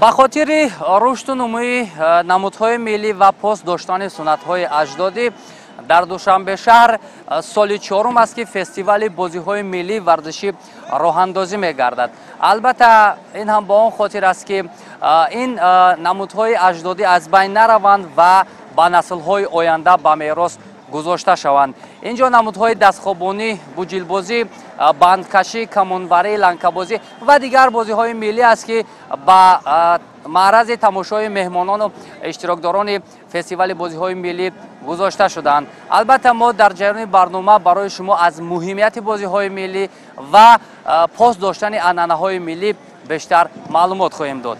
Ба хотири рушду нумӯи намудҳои миллӣ ва пос доштани суннатҳои аҷдодӣ дар Душанбе шаҳр соли чорум аст, ки фестивали бозиҳои миллии варзишӣ роҳандозӣ мегардад. Албатта, ин ҳам ба он хотир аст, ки ин намудҳои аҷдодӣ аз байн нараванд ва ба наслҳои оянда ба мерос гузошта шаванд. Ин ҷо намудҳои дастхобонӣ, буҷилбозӣ, бандкашӣ, камонварӣ, ланкабозӣ ва дигар бозиҳои миллӣ аст, ки ба маърази тамошои меҳмонону иштирокдорони фестивали бозиҳои миллӣ гузошта шудаанд. Албатта, мо дар ҷараёни барнома барои шумо аз муҳимияти бозиҳои миллӣ ва пос доштани анъанаҳои миллӣ бештар маълумот хоҳем дод.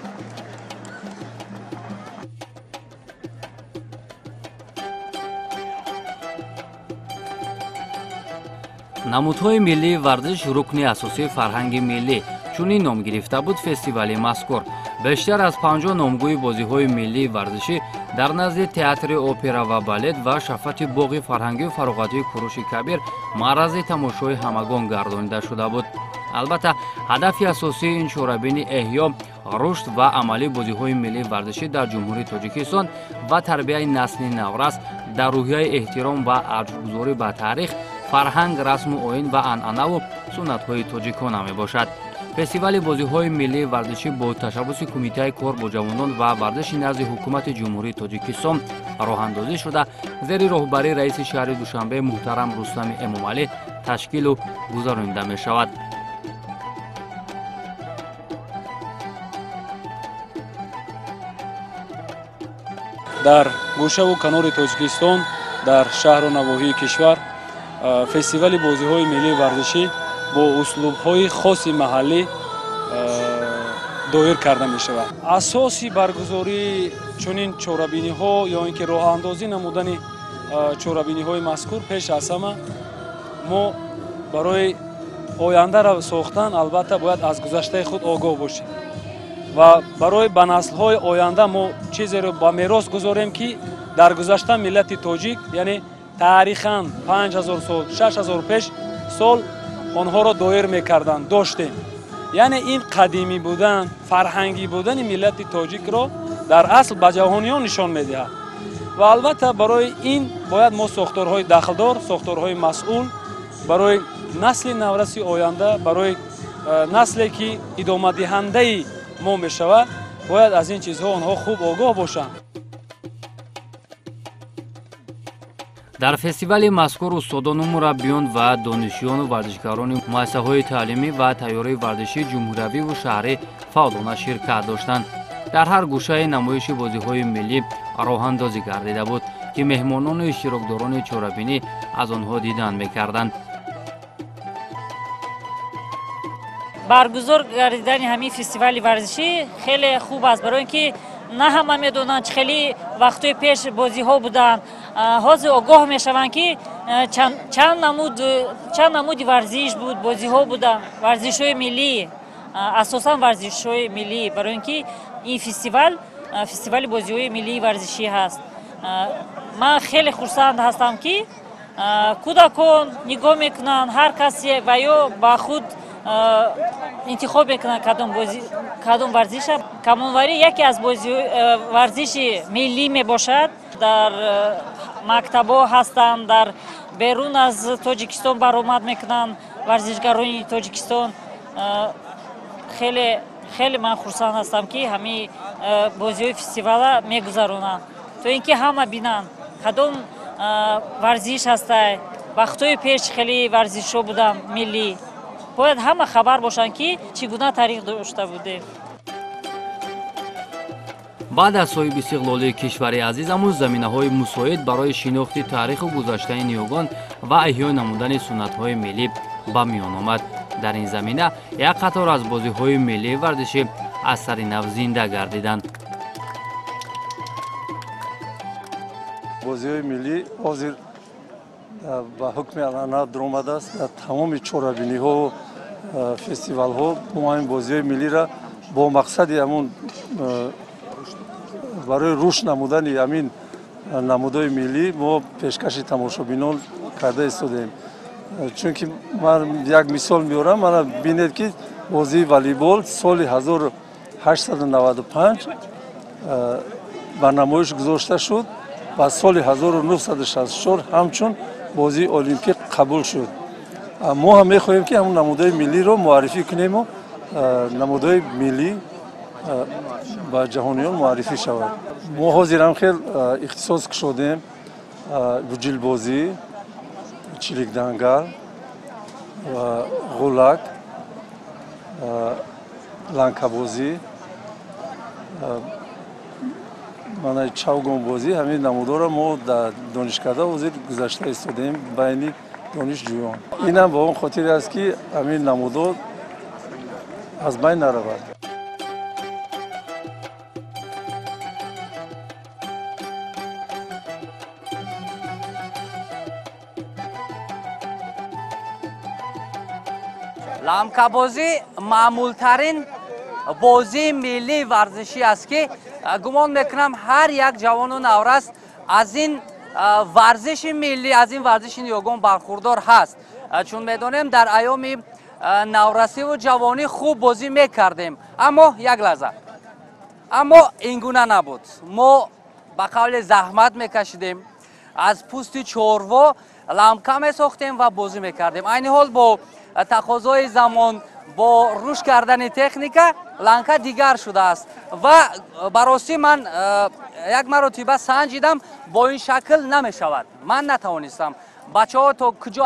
Намудҳои миллии варзиш — рукни асосии фарҳанги миллӣ, чунин ном гирифта буд фестивали мазкур. Бештар аз 50 номгӯи бозиҳои миллии варзишӣ дар назди театри опера ва балет ва шафати боғи фарҳангию фароғатии Куруши Кабир маърази тамошои ҳамагон гардонида шуда буд. Албатта, ҳадафи асосии ин чорабинӣ эҳё, рушд ва амалии бозиҳои миллии варзишӣ дар Ҷумҳурии Тоҷикистон ва тарбияи насли наврас дар рӯҳияи эҳтиром ва арҷгузорӣ ба таърих, фарҳанг, расму оин ва анъанаву суннатҳои тоҷикона мебошад. Фестивали бозиҳои миллии варзишӣ бо ташаббуси Кумитаи кор бо ҷавонон ва варзиши назди Ҳукумати Ҷумҳурии Тоҷикистон роҳандозӣ шуда, зери роҳбарии раиси шаҳри Душанбе муҳтарам Рустами Эмомалӣ ташкилу гузаронида мешавад. Дар гӯшаву канори Тоҷикистон, дар шаҳру навоҳии кишвар фестивали бозиҳои миллии варзишӣ бо услубҳои хоси маҳаллӣ доир карда мешавад. Асоси баргузории чунин чорабиниҳо ё ин ки роҳандозӣ намудани чорабиниҳои мазкур, пеш аз ҳама мо барои ояндаро сохтан албатта бояд аз гузаштаи худ огоҳ бошем ва барои ба наслҳои оянда мо чизеро ба мерос гузорем, ки дар гузашта миллати тоҷик, яъне таърихан 5000 сол, 6000 пеш сол онҳоро доир мекарданд, доштем. Яъне ин қадимӣ будан, фарҳангӣ будани миллати тоҷикро дар асл ба ҷаҳониён нишон медиҳад. Ва албатта барои ин бояд мо сохторҳои дахлдор, сохторҳои масъул барои насли навраси оянда, барои насле ки идомадиҳандаи мо мешавад, бояд аз ин чизҳо онҳо хуб огоҳ бошанд. Дар фестивали мазкур устодону мураббиён ва донишҷӯёну варзишгарони муассисаҳои таълимӣ ва тайёрии варзишии ҷумҳуриявиву шаҳрӣ фаъолона ширкат доштанд. Дар ҳар гӯшаи намоиши бозиҳои миллӣ роҳандозӣ гардида буд, ки меҳмонону иштирокдорони чорабинӣ аз онҳо дидан мекарданд. Баргузор гардидани ҳамин фестивали варзишӣ хеле хуб аст, барои ин ки на ҳама медонанд, чӣ хеле вақтҳои пеш бозиҳо буданд. Ҳозир огоҳ мешаванд, ки чанд намуди варзиш буд, бозиҳо буданд, варзишҳои миллӣ, асосан варзишҳои миллӣ, барои ин ки ин фестивал фестивали бозиҳои миллии варзишӣ ҳаст. Ман хеле хурсанд ҳастам, ки кӯдакон нигоҳ мекунанд, ҳар касе ва ё ба худ интихоб мекунанд кадом варзиша. Камонварӣ яке аз варзиши миллӣ мебошад. Дар мактабҳо ҳастанд, дар берун аз Тоҷикистон баромад мекунанд варзишгарони Тоҷикистон. Хеле хеле ман хурсанд ҳастам, ки ҳамин бозиҳои фестивала мегузаронанд, то ин ки ҳама бинанд, кадом варзиш ҳастай, вақтҳои пеш хеле варзишҳо буданд миллӣ. Бояд ҳама хабар бошанд, ки чӣ гуна таърих дошта будем. Баъд аз соҳиби истиқлолии кишвари азизамон заминаҳои мусоид барои шинохти таъриху гузаштаи ниёгон ва эҳё намудани суннатҳои миллӣ ба миён омад. Дар ин замина як қатор аз бозиҳои миллии варзишӣ аз сари нав зинда гардиданд. Бозиҳои миллӣ ҳозир ба ҳукми анъана даромадааст. Дар тамоми чорабиниҳо, фестивалҳо мо ҳамин бозиҳои миллиро бо мақсади ҳамун барои рушд намудани ҳамин намудҳои миллӣ мо пешкаши тамошобинон карда истодаем. Чунки ман як мисол меорам. Мана бинед, ки бозии волейбол соли 895 ба намоиш гузошта шуд ва соли 1964 ҳамчун бозии олимпӣ қабул шуд. Мо ҳам мехоҳем, ки ҳамун намудҳои миллиро муаррифӣ кунему намудҳои миллӣ ба ҷаҳониён муаррифӣ шавад. Мо ҳозир ҳам хел ихтисос кушодем: буҷилбозӣ, чиликдангал, ғулак, ланкабозӣ, мана чавгонбозӣ. Ҳамин намудҳоро мо дар донишкарда ҳозир гузашта истодаем байни донишҷӯён. Инам ба он хотире аст, ки ҳамин намудҳо аз байн наравад. Ламкабозӣ маъмултарин бозии миллии варзишӣ аст, ки гумон мекунам, ҳар як ҷавону наврас аз ин варзиши миллӣ, аз ин варзиши ниёгон бархурдор ҳаст, чун медонем, дар айёми наврасиву ҷавонӣ хуб бозӣ мекардем. Аммо як лаҳза, аммо ин гуна набуд. Мо ба қавле заҳмат мекашидем, аз пӯсти чорво ламка месохтем ва бозӣ мекардем. Айни ҳол бо тақозои замон, бо рушд кардани техника ланка дигар шудааст. Ва ба ростӣ ман як маротиба санҷидам, бо ин шакл намешавад, ман натавонистам. Бачаҳо то куҷо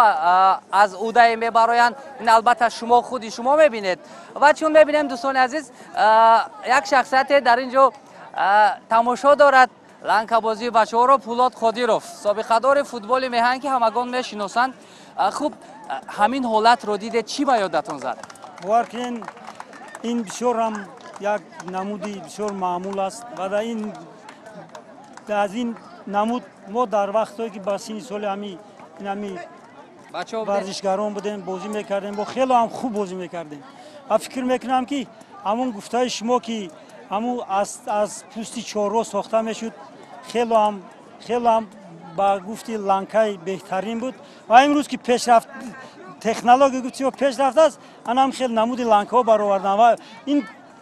аз ӯдае мебароянд, ин албатта шумо худи шумо мебинед. Ва чун мебинем, дӯстони азиз, як шахсияте дар ин ҷо тамошо дорад ланкабозии бачаҳоро, Пулод Қодиров, собиқадори футболи меҳан, ки ҳамагон мешиносанд. Хуб, ҳамин ҳолатро дидед, чӣ ба ёдатон зад? Бовар кунед, ин бисёр ҳам як намуди бисёр маъмул аст ва аз ин намуд мо дар вақтҳое, ки ба синни соли ҳами варзишгарон будем, бозӣ мекардем, бо хело ҳам хуб бозӣ мекардем. Ва фикр мекунам, ки ҳамун гуфтаи шумо, ки ҳамун аз пӯсти чорво сохта мешуд, хело ҳам ба гуфти ланкаи беҳтарин буд. Ва имрӯз, ки пешрафт технология гуфти пешрафт аст, анам хел намуди ланкаҳо баровардан ва ин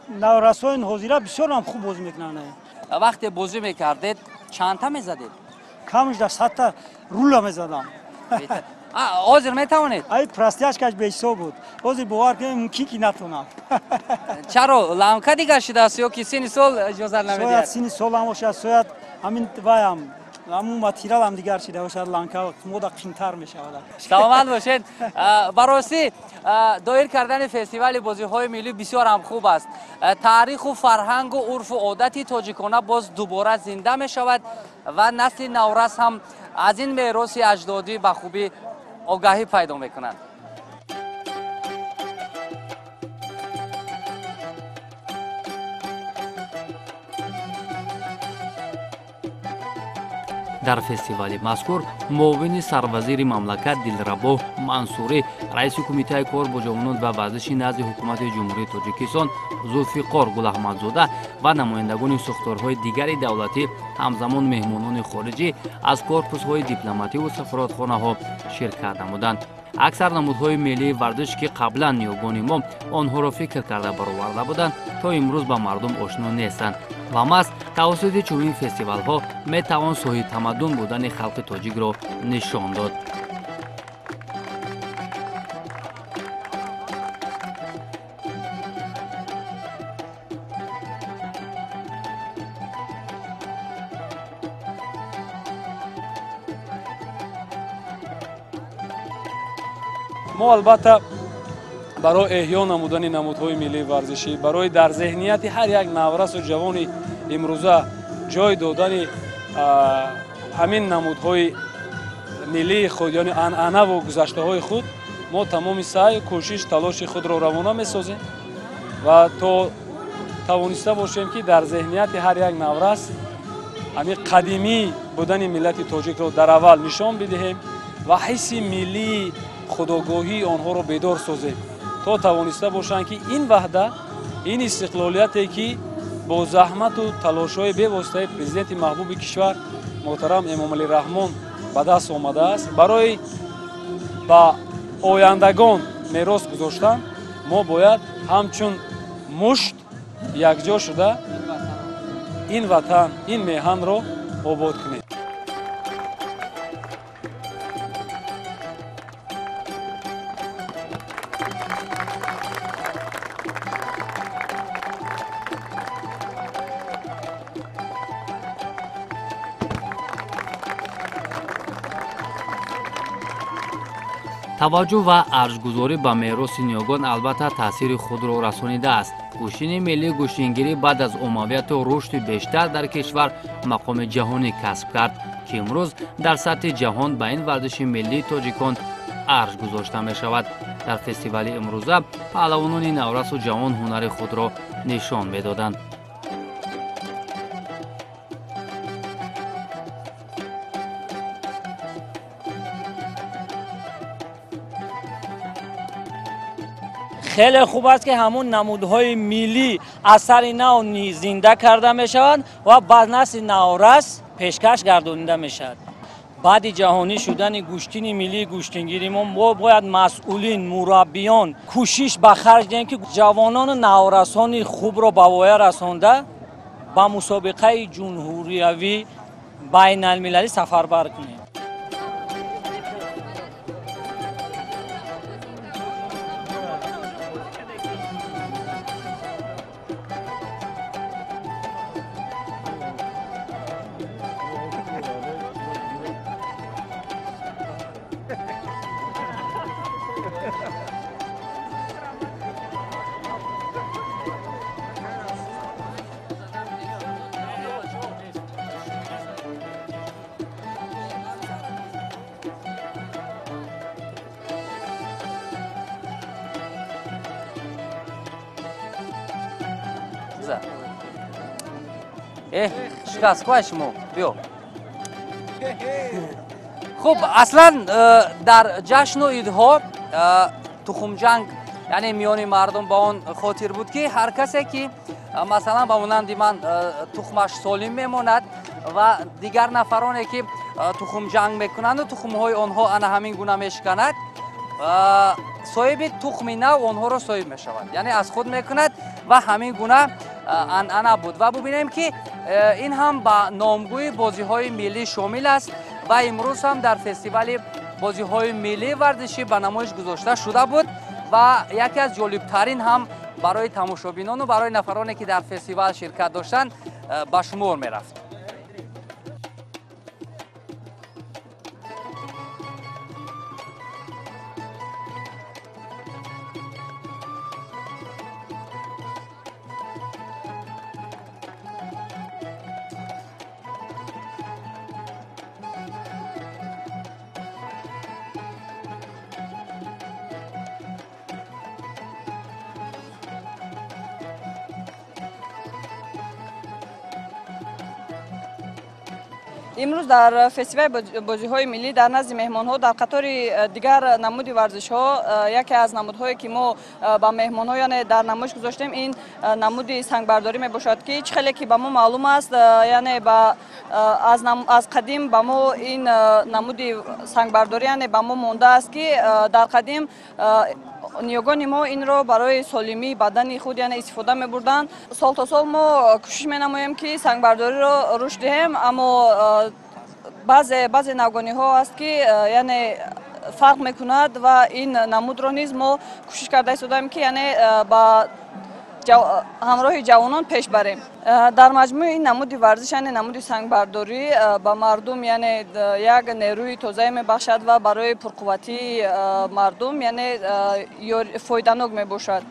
наврасои ҳозира бисёр ҳам хуб бозӣ мекунанд. Вақте бозӣ мекардед, чандта мезадед? Камаш дар 100-та рула мезадам. Ҳозир метавонед? Ай, растяжка ш беҳисоб буд. Ҳозир, бовар кунед, мумкин ки натонам. Чаро, ланка дигар шудааст ё ки синни сол иҷозат намедиҳад? Шояд синни солам бошад, шояд ҳамин ваям, ҳамун материалам дигар шида бошад, ланка мода қинтар мешавад. Саломат бошед. Ба ростӣ, доир кардани фестивали бозиҳои миллӣ бисёр ҳам хуб аст. Таъриху фарҳангу урфу одати тоҷикона боз дубора зинда мешавад ва насли наврас ҳам аз ин мероси аҷдодӣ ба хубӣ огаҳӣ пайдо мекунанд. Дар фестивали мазкур муовини сарвазири мамлакат Дилрабо Мансурӣ, раиси Кумитаи кор бо ҷавонон ва варзиши назди Ҳукумати Ҷумҳурии Тоҷикистон Зулфиқор Гулаҳмадзода ва намояндагони сохторҳои дигари давлатӣ, ҳамзамон меҳмонони хориҷӣ аз корпусҳои дипломативу сафоратхонаҳо ширкат намуданд. Аксар намудҳои миллии варзиш, ки қаблан ниёгони мо онҳоро фикр карда бароварда буданд, то имрӯз ба мардум ошно нестанд ва маҳз тавассути чунин фестивалҳо метавон соҳибтамаддун будани халқи тоҷикро нишон дод. Мо албатта барои эҳё намудани намудҳои миллии варзишӣ, барои дар зеҳнияти ҳар як наврасу ҷавони имрӯза ҷой додани ҳамин намудҳои миллии худ, яъне анъанаву гузаштаҳои худ, мо тамоми саъю кӯшиш, талоши худро равона месозем ва то тавониста бошем, ки дар зеҳнияти ҳар як наврас ҳамин қадимӣ будани миллати тоҷикро дар аввал нишон бидиҳем ва ҳисси миллии худогоҳии онҳоро бедор созем, то тавониста бошанд, ки ин ваҳда, ин истиқлолияте, ки бо заҳмату талошҳои бевоситаи Президенти маҳбуби кишвар муҳтарам Эмомалӣ Раҳмон ба даст омадааст, барои ба ояндагон мерос гузоштан мо бояд ҳамчун мушт Якҷо шуда ин ватан, ин меҳанро обод кунем. Таваҷҷӯҳ ва арҷгузорӣ ба мероси ниёгон албатта таъсири худро расонидааст. Гӯштини миллии гӯштингирӣ баъд аз оммавияту рушди бештар дар кишвар мақоми ҷаҳонӣ касб кард, ки имрӯз дар сатҳи ҷаҳон ба ин варзиши миллии тоҷикон арҷ гузошта мешавад. Дар фестивали имрӯза паҳлавонони наврасу ҷавон ҳунари худро нишон медоданд. Хеле хуб аст, ки ҳамун намудҳои миллӣ аз сари нав зинда карда мешаванд ва ба насли наврас пешкаш гардонида мешавад. Баъди ҷаҳонӣ шудани гӯштини миллии гӯштингирӣ мо бояд масъулин, мураббиён кӯшиш ба харҷ диҳем, ки ҷавонону наврасони хубро ба воя расонда ба мусобиқаи ҷумҳуриявӣ байналмилалӣ сафарбар кунем. Шикаст кӯай шумо биё. Хуб, аслан дар ҷашну идҳо тухмҷанг, яъне миёни мардум ба он хотир буд, ки ҳар касе ки масалан ба монанди ман тухмаш солим мемонад ва дигар нафароне ки тухмҷанг мекунанду тухмҳои онҳо ана ҳамин гуна мешиканад, соҳиби тухми нав онҳоро соҳиб мешавад, яъне аз худ мекунад ва ҳамин гуна анъана буд. Ва бубинем, ки ин ҳам ба номгӯи бозиҳои миллӣ шомил аст ва имрӯз ҳам дар фестивали бозиҳои миллии варзишӣ ба намоиш гузошта шуда буд ва яке аз ҷолибтарин ҳам барои тамошобинону барои нафароне ки дар фестивал ширкат доштанд ба шумор мерафт. Имрӯз дар фестивали бозиҳои миллӣ дар назди меҳмонҳо дар қатори дигар намуди варзишҳо яке аз намудҳое ки мо ба меҳмонҳо яъне дар намоиш гузоштем, ин намуди сангбардорӣ мебошад, ки чӣ хеле ки ба мо маълум аст, яъне аз қадим ба мо ин намуди сангбардорӣ яъне ба мо мондааст, ки дар қадим ниёгони мо инро барои солимии бадани худ яъне истифода мебурданд. Сол то сол мо кӯшиш менамоем, ки сангбардориро рушд диҳем, аммо баъзе навгониҳо аст, ки яъне фарқ мекунад ва ин намудро низ мо кӯшиш карда истодаем, ки яъне ба ҳамроҳи ҷавонон пеш барем. Дар маҷмӯъ ин намуди варзиш, яъне намуди сангбардорӣ ба мардум яъне як нерӯи тозае мебахшад ва барои пурқувватии мардум яъне фоиданок мебошад.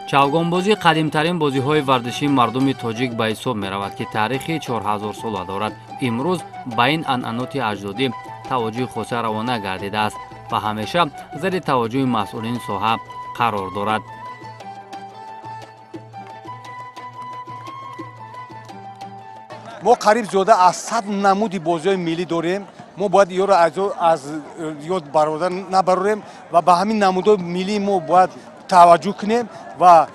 Чавгонбозӣ қадимтарин бозиҳои варзишии мардуми тоҷик ба ҳисоб меравад, ки таърихи 4000сола дорад. Имрӯз ба ин анъаноти аҷдодӣ таваҷҷӯҳи хоса равона гардидааст ва ҳамеша зери таваҷҷӯҳи масъулини соҳа қарор дорад. Мо қариб зиёда аз 100 намуди бозиҳои миллӣ дорем. Мо бояд ёро аз ёд набарорем ва ба ҳамин намудҳои миллии мо бояд таваҷҷӯҳ кунем ва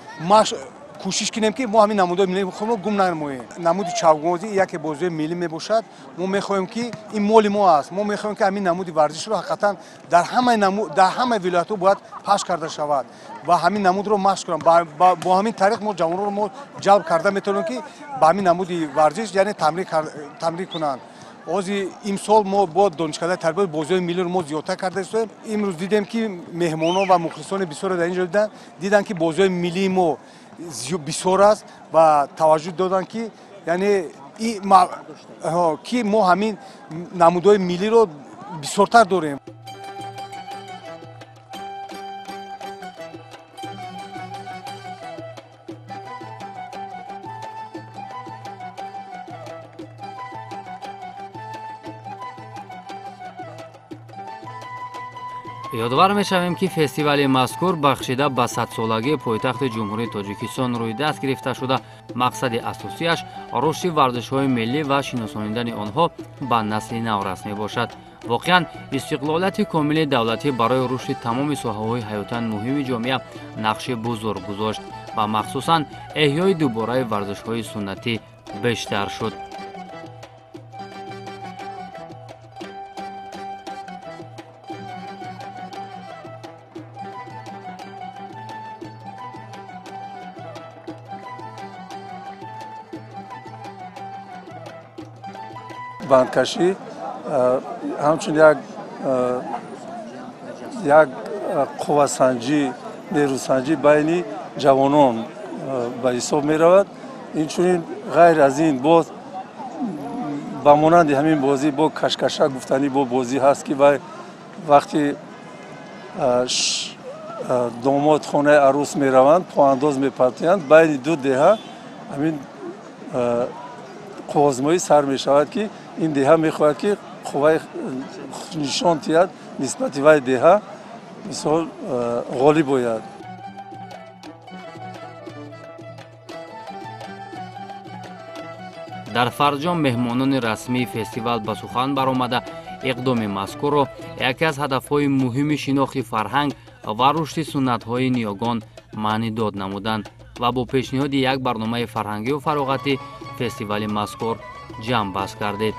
Кӯшиш кунем, ки мо ҳамин намудҳои миллии худро гум намоем. Намуди чавгонбозӣ яке бозиҳои миллӣ мебошад. Мо мехоҳем, ки ин моли мо аст. Мо мехоҳем, ки ҳамин намуди варзишро ҳақиқатан дар ҳамаи вилоятҳо бояд пахш карда шавад ва ҳамин намудро машқ кунам. Бо ҳамин тариқ мо ҷавононро мо ҷалб карда метавонем, ки ба ҳамин намуди варзиш, яъне тамрин кунанд. Ози имсол мо бо донишкадаи тарбияти бозиҳои миллиро мо зиёдтар карда истоем. Имрӯз дидем, ки меҳмонон ва мухлисони бисёре дар ин ҷо диданд, ки бозиҳои миллии мо бисёр аст ва таваҷҷӯҳ доданд, ки яъне ки мо ҳамин намудҳои миллиро бисёртар дорем. Ёдовар мешавем, ки фестивали мазкур бахшида ба садсолагии пойтахти Ҷумҳурии Тоҷикистон рӯи даст гирифта шуда, мақсади асосиаш рушди варзишҳои миллӣ ва шиносонидани онҳо ба насли наврас мебошад. Воқеан, истиқлолияти комили давлатӣ барои рушди тамоми соҳаҳои ҳаётан муҳими ҷомеа нақши бузург гузошт ва махсусан эҳёи дубораи варзишҳои суннатӣ бештар шуд. Бандкашӣ ҳамчун як қуввасанҷӣ, нерӯсанҷӣ байни ҷавонон ба ҳисоб меравад. Инчунин ғайр аз ин боз ба монанди ҳамин бозӣ бо кашкаша гуфтанӣ бо бозӣ ҳаст, ки вай вақти домод хонаи арӯс мераванд, поандоз мепартоянд, байни ду деҳа ҳамин қувваозмоӣ сар мешавад, ки ин деҳа мехоҳад, ки қувваи нишон диҳад нисбати вай деҳа, мисол, ғолиб ояд. Дар фарҷом меҳмонони расмии фестивал ба сухан баромада, иқдоми мазкурро яке аз ҳадафҳои муҳими шинохти фарҳанг ва рушди суннатҳои ниёгон маънидод намуданд ва бо пешниҳоди як барномаи фарҳангию фароғатӣ фестивали мазкур ҷамъбаст гардид.